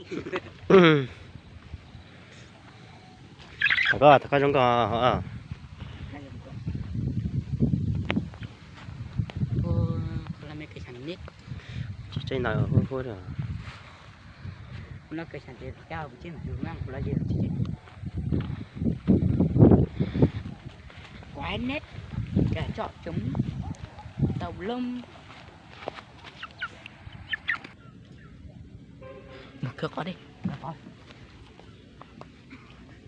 Thov koj, thov koj zoo koj. Tsis tseeb ntawd huv huv. Quái nét, cả trọ trống, tàu lông. Mở cửa có đi. Mở có.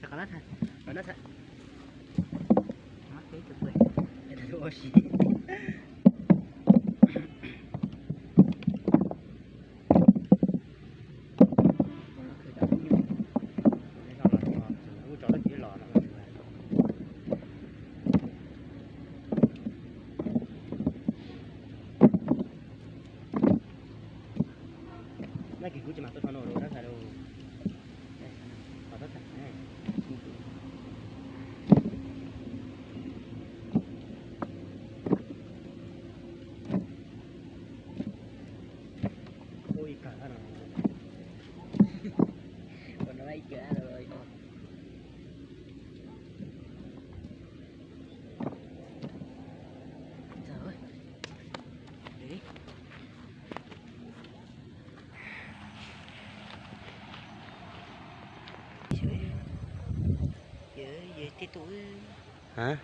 Mở nó thật. Mở nó thật. Nó thế thực sự. Để tôi ua xí. Hả?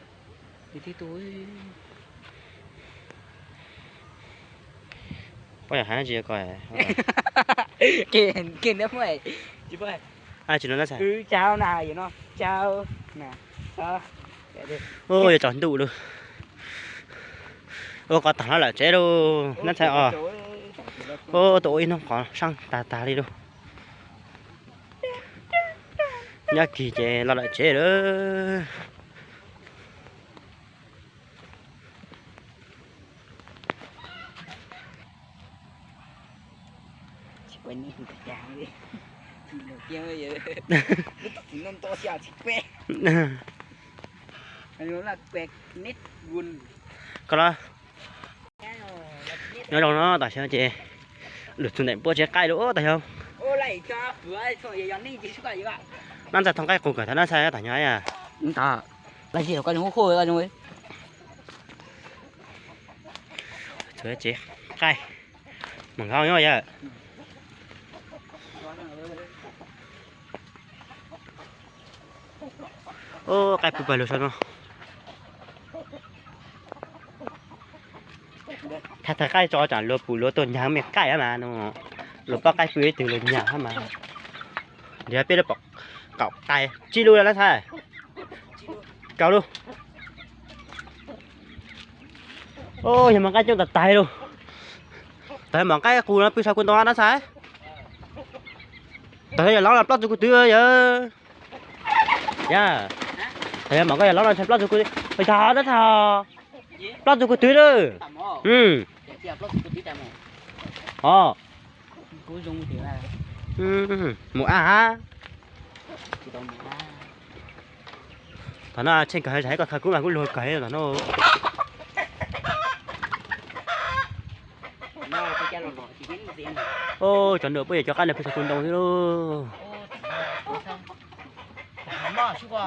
Poj yog hais no tsis ko. Kiag neb muab. Tsis no na. Chào na, you know, chào na. Ua yog tsaus ntuj lawm. Ua qhov tag los lawm tsev lauj, nab ntxhais os. Ua tus ua ib hnub qhov sab tag tag li lauj. Nyob kis ces los lawm tsev lawm. Koj los nyob zoo no, tam sim no ces lwm tus ntawm puab tsev qaij lawm tas yog. Nab ntxhais thov nqaij qus kom tau nab ntxhais tas nyob. Tsev qaij mas nkauj nyob yawg. Ub, qaij pw pawg lug saum no. Thaij thaij qaij tso tsam luag pum luag tuaj nyav mej qaij mas no. Luag pab qaij pw ib tug luag nyav mas. Ntiav peb lub pom qaum qais tsib lub na ntxhais. Kaum lub. Ub, yog mas nqaij coob tas tas lauj. Tas yog mas nqaij qus no pw saum kuv ntoo na ntxhais. Tas yog los plaub txug kuv twg yawg. Yog, tas yog mas koj yog los no ntshai plaub txug kuv twg. Ua cas na txhais. Plaub txug kuv twg lawm. Os. Mus ab hab. Thaum no Tsheej kawg, tsam ib koj thaij kuv mas kuv luag kawg thaum no. Cov nram puab yog cov qaib no pw saum kuv ntoo xwb lauj.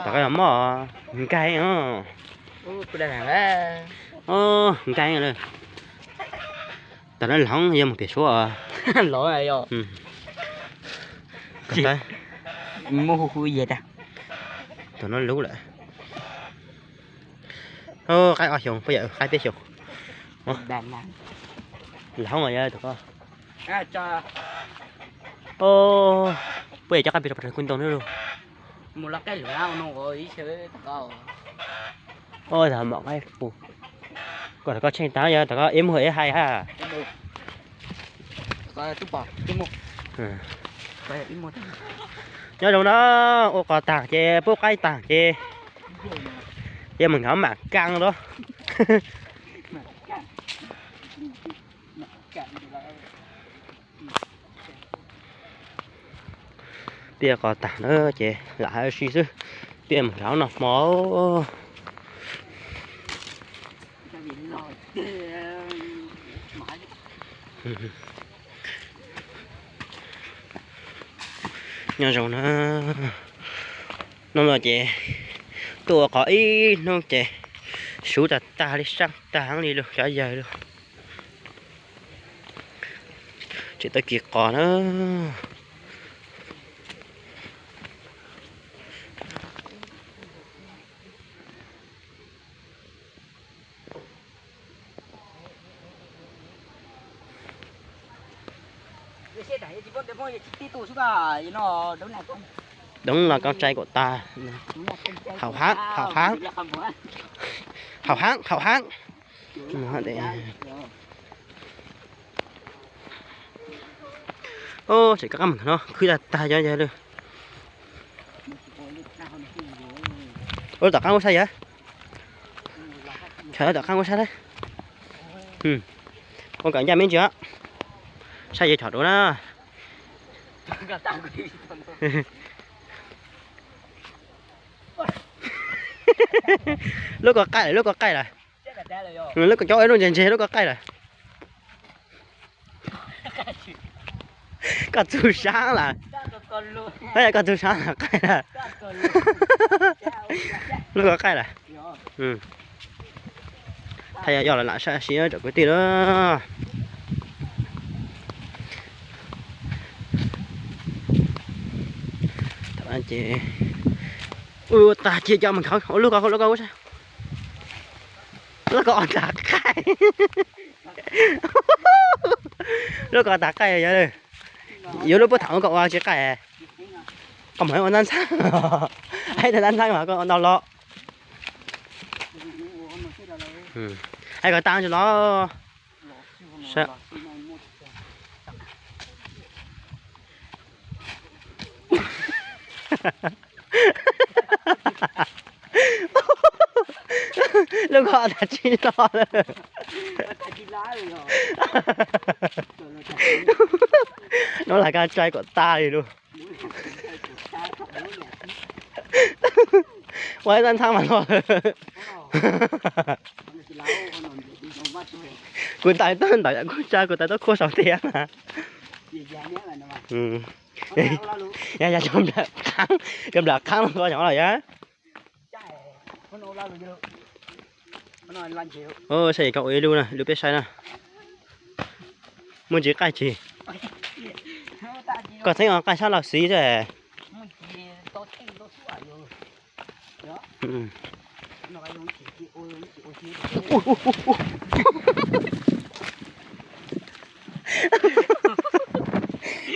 Tom qab yog mob nkaig, nkaig lawm. Tam no hloov yog mus pem suab. Tam no lub lawm. Qaib ob xyoos, puab yawm qaib peb xyoos. Lawv hoob mas yog tom ko. Puab yawm cov qaib pw saum kuv ntoo nawb lauj. Ua tag mom qaib qus. Koj tom ko Tsheej tas yog tom ko ib muag ib hais hab. Nyob zoo na, ua qos tag ces pub qaib tag ces, ces mus nkaum mam kas lawm. Tiaj qos tag na ces lam hais si xwb, tiaj mus nkaum noj hmo. Nyob zoo na, hnub no ces tuaj ua qos ib hnub ces suv tag tag li, sab tag heev li lug cov yawg lug. Tseem tau kis qos na. Đúng là con trai của ta. Hào hán, hào hán. Hào hán, hào hán. Tseem kab qab no khwb tag tag cov yawg lawm. Ua lub tom qab ua saib yawg. Thaum lub tom qab ua saib. Ua kom ncaj me ntsis os. Saib yawg chom dua na. Lub ko qaij lawm, lub ko qaij lawm. Lub ko cov ua lub ntseg ntseg lub ko qaij lawm. Koj txug sab lawm. Koj txug sab lawm, qaij lawm. Lub ko qaij lawm. Thaij yog los lam saib seb tsoom kwv tij na. Ces ua tag cia cov mus nkaus, ua lub ko, lub ko ua saib. Lub ko tag qaij. Lub ko tag qaij yog, yuav lub puab tham ua ko ua tsis qaij. Koj mus ua ntxhab ntxhab, hais tias ntxhab ntxhab mas koj ua ntau los. Hais kom tag tsis los. Lub ko tag tsis los lawm. Hnub no koj tsaib kom tag li lawm. Ua ib ntxhab ntxhab mas los. Kuv tais tuaj ntawm yam kuj tsa kuv tais tuaj khuaj saum tiag mas. Yog, yog cov nplawm qhaab, cov nplawm qhaab no koj cov los yog. Saib koj ua ib lub na, ib lub peb saib na. Muaj ntsis qaij tsis? Koj txheeb qaij sab laug xis xwb.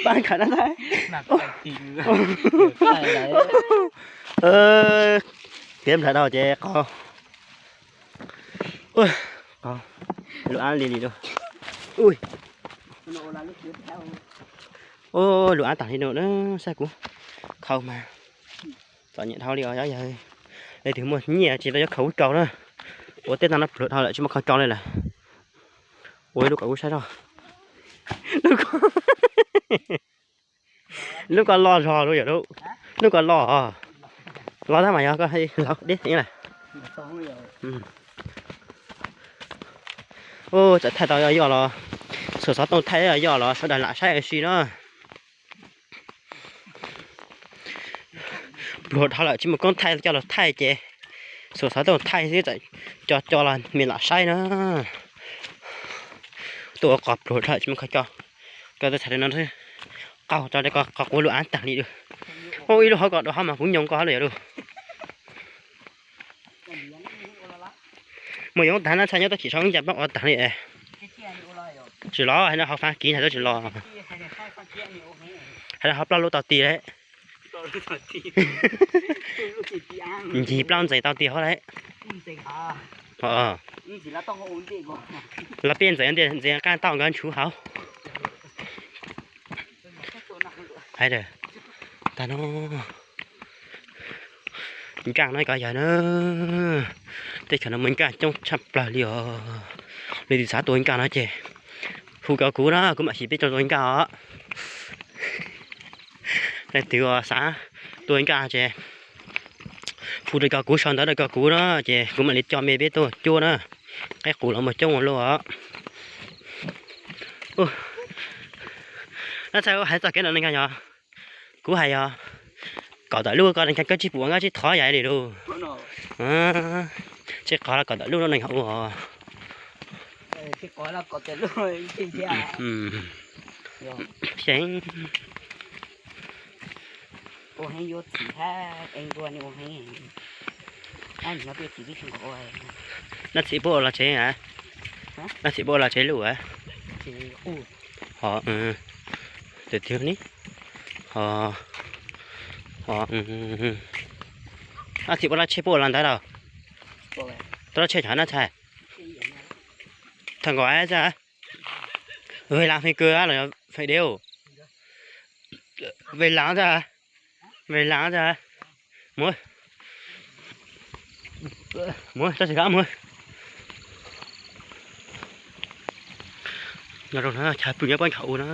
Pab khaws na. Tiav nplawg dhau ces qau. Lub ab li li lawm. Lub ab tag li no na, saib kuv khaus mas txom nyem dhau li os yog. Leej twg muaj nyiaj tsis tau yuav khaus ub rau na. Ua teb tag no pluag dhau lawm tsis muaj khaus rau li lawm. Ua ib lub kom kuv saib zog. Lub ko loj zog lub yom lub. Lub ko loj. Loj tab mas yog koj deb heev lawm. Txawm thaij tau yoj los, xuas xov tooj thaij yoj los sawv daws lam saib ua si na. Pluag dhau lawm tsis muaj koob thaij coj los thaij ces xuas xov tooj thaij xwb, txawm co co los me lam saib na. Tuaj ua qos pluag dhau lawm tsis muaj khaus rau. Koj tuaj txhais li no, qaug rau li ko, qos quav lub av tag li lawm. Ua ib lub hauv ko dua hauv mas kuv nyoo ko hauv lawm yom lub. Muaj yoov tag na, txhaj nyob tau chim sau ib ncaj plaub ua tag li. Tsis los, hais no hauv fav kiv ntag tsis los. Hais no hauv plaub lub tau ti lawm. Ncig plaub ntxees tau ti hauv lawm. Los peb ntxees ntiag, ntxees qaj tauj nkawd ntshuv hauv. Hais tias tag no, nkaaj no koj yawg na, teb chaws no muaj nkaaj coob tshaj plaws li os. Leej twg xav tua nkaaj no ces hu rau kuv na, kuv mam xyuas peb coj tua nkaaj os. Leej twg xav tua nkaaj ces hu rau kuv, sau ntawv rau kuv na, ces kuv mam li coj me peb tuaj cuab na. Qaib qus los muaj coob ua luaj os. Nab txhaj hais txoj kev no ne nkag yog Kuv hais yog kaum tawm lub ko, koj tsis pum ua nkaj tsib thov yam li lus. Tsib qhov los kaum tawm lub no neeg ua. Dab txim puab ua los tsev, dab txim puab ua los tsev lub a. Ho, tus twg ni, ho, ho, dab txim puab lab tsheb puab ua los ntawd lauj. Tus lab tsheb cov na txhais. Thaum nkaus txaj, Vej Lav feem kws los yog feem deb, Vej Lav txaj, Vej Lav txaj, muab, muab txoj tsis kab muab. Nyob rau no chaw pw nyob pab nkhaus u na,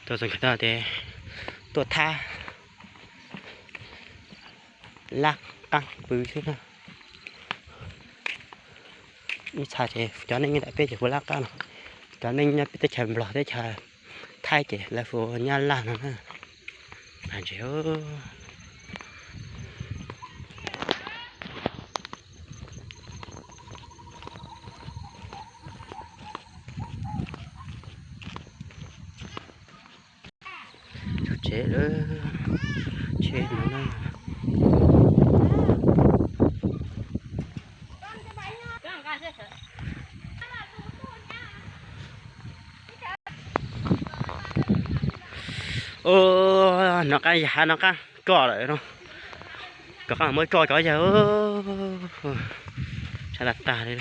tuaj txog nkawd tes tuaj thab laj qaab pw xwb na. Ib txha ces cov neeg nyob ntawm peb ces puav lab qab no, cov neeg nyob peb teb chaws Nplog teb chaws Thaib ces lawv puav nyab laj no na. Ntses, tsev lawm, tsev no na. Nov qab yog hav, nov qab roj lawm no, rov qab muab roj cov yawg, sab tag tag li.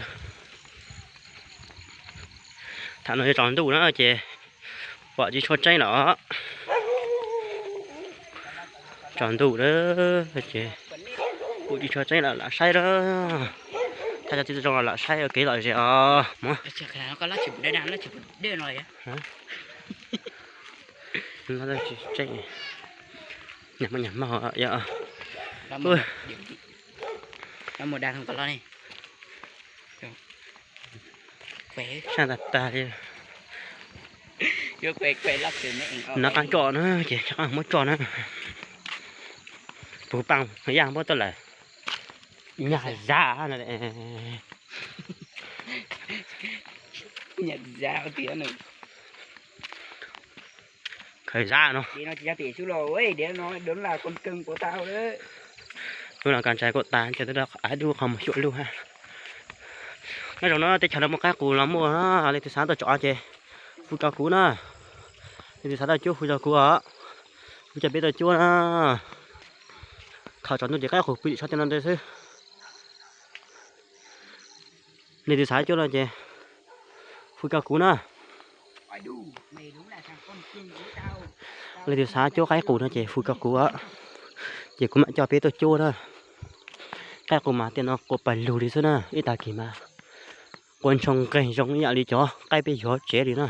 Thaum no yuav tsaus ntuj na ces pom tsis tshua tseeb lawm. Tsaus ntuj na ces pom tsis tshua tseeb lawm, lam saib na. Thaj cov txiv tub zoo lam saib ua kev lom zem os. Tseeb, sab tag tag li. Nov qab roj na ces rov qab muab roj na. Puv paaj yaj npuab tuaj lawm. Nyag zab no. Khaws zab no. Lub no kas ntshai kuj tas ces tuaj rau av dub qhov mus xyuam lug hab. Nyob zoo na, teb chaws no muaj qaib qus los muaj, leej twg xav tuaj tsom ces hu rau kuv na. Leej twg xav tuaj cuab hu rau kuv os. Kuv coj peb tuaj cuab na. Thaum tsaus ntuj ces qaib qus pw tim tshoj tej no ntawd xwb. Leej twg xav cuab no ces hu rau kuv na. Leej twg xav cuab qaib qus no ces hu rau kuv, ces kuv mam coj peb tuaj cuab na. Qaib qus mas tej no qua pawg lug li xwb na, ib tag kis mas qua ntshoo nqeeg zoo ib yam li cov qaib peb yuav tsev li na.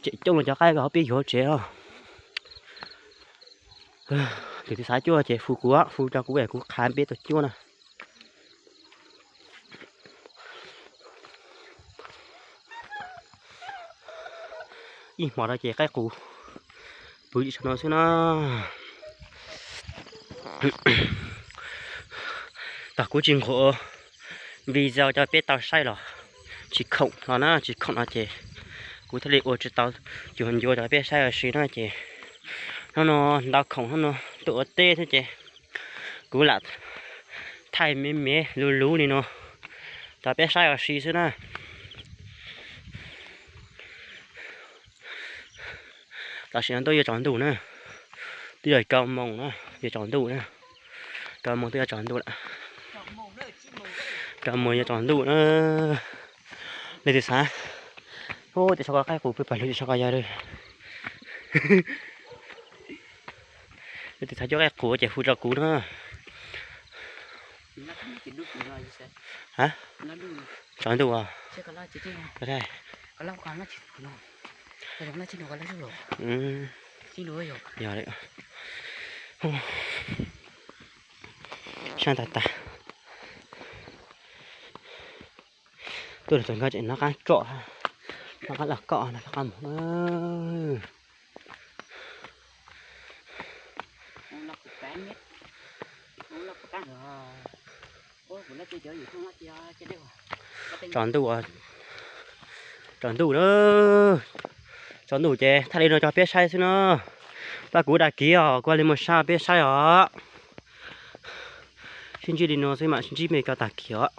Tseem coob li cov qaib peb yuav tsev os. Leej twg xav cuab ces hu kuv, hu rau kuv es kuv qha peb tuaj cuab na. Ib hmo no ces qaib qus pw tim tshoj no xwb na. Thaum kuv tsis nquam video coj peb tau saib los tsis khoom los na, tsis khoom no ces kuv thiaj li ua tsis tau cuag ncuav coj peb saib ua si na ces hnub no ntau khoom hnub no tuaj ua teb thiab ces kuv lam thaij me me luv luv li no coj peb saib ua si xwb na. Tam sim no twb yuav tsaus ntuj na, twb yog rau moos na, yuav tsaus ntuj na, rau moos twb yuav tsaus ntuj lawm, rau moos yuav tsaus ntuj na. Leej twg xav, ub, tim tshoj ko qaib qus pw pawg lug tim tshoj ko yog. Leej twg xav cuab qaib qus ces hu rau kuv na. Tsaus ntuj os. Yog li, sab tag tag. Tuaj los txog nkawd tseem nov qab tsom, nov qab los kom no rov qab mus na. Tsaus ntuj, tsaus ntuj na, tsaus ntuj ces thaij li no coj peb saib xwb na. Pab kuv dag kiv os, kuv li mus sab peb saib os. Sib ntsib li no xwb mam sib ntsib me cov tag kis os.